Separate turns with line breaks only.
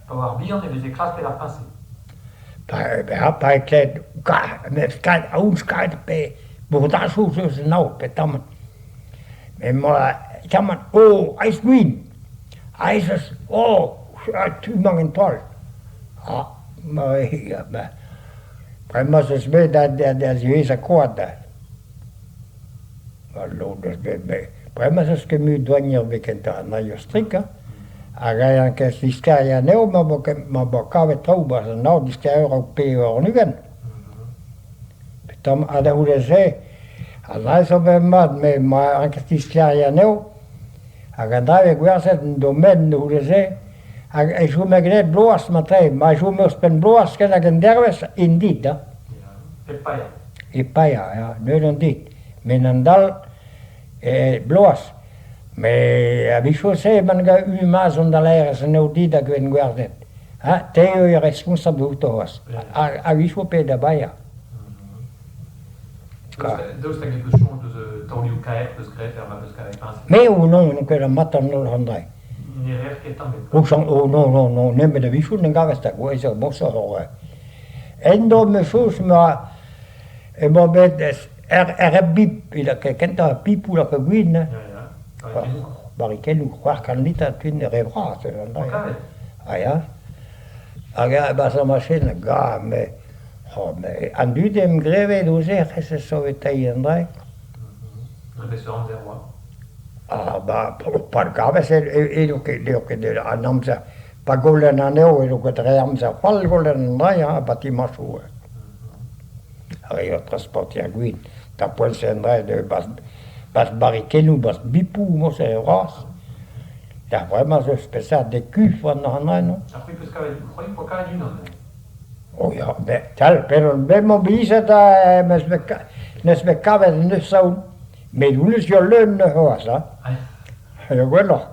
Pa oar bihan e veze klasket ar peñse.
Pa e klevet aon pe bourdajoù eus an aod petamant. Met ma tamant oh aes gwin, aes eus oh tu-mañ en taol. Ah ma bremañ ez eus bet da ziwezhañ koad. Al lod eus bet met bremañ ez eus ket mui doanier bet kentañ an aio strik hañ. Hag eñ ket disklêriañ anezho ma vo ket ma vo kavet traoù 'barzh an aod disklêriañ a-raok 24. Tamm ha da c'houde-se an dra zo bet mat met ma ranker disklêriañ anezho hag an dra vez gwerzhet en domen goude-se hag e chome graet bloaz matre ma chome ouzhpenn bloaz ken hag un dervezh int dit hañ.
Hep paeañ.
Hep paeañ, ya, neuze on dit. Met an dal e bloaz. Met a-wechoù se emañ gant ma'z on da laerezh anezho dit hag en gwerzhet. Ha te eo responsabl outo c'hoazh. A-wechoù pe da baeañ.
Daoust hag e peus soñj deus taolioù-kaer 'peus graet er ma 'peus kavet peñse?
Me ou non, n'on ket mat an holl an dra.
Ne reer ket tamm ebet.
Oh non, non, non, nemet a-wechoù n'en gavez da gouezhañ boñsoc'h. En-dro ma soñj emañ emañ bet er bip kentañ pipoù lak gwin hein. Barrikennoù 600 litr twin re vras an dra. Ah ya. Hag e-barzh ar machin ga me oh me an dud em greve ouzh ec'h e saveteiñ an dra.
Dre peseurt amzer 'oa?
Ah ba pa gavez edo ket eo ket an amzer Pa goullenn anezho edo ket dre amzer fall goullenn an dra ya, batimañsoù. Ar re o transportiñ ar gwin. D'ar poent-se an dra 'barzh barrikennoù, 'barzh bipoù morse vras. Da vremañ 'z eus peseurt de kuf an dra non?
Ha c'hwi 'peus kavet c'hwi 'poa kavet unan neuze?
Oh ya, bet tal, pet on bet mobilizet n'eus bet kavet neus aon. Met honnezh zo leun c'hoazh, hein. Gwelloc'h.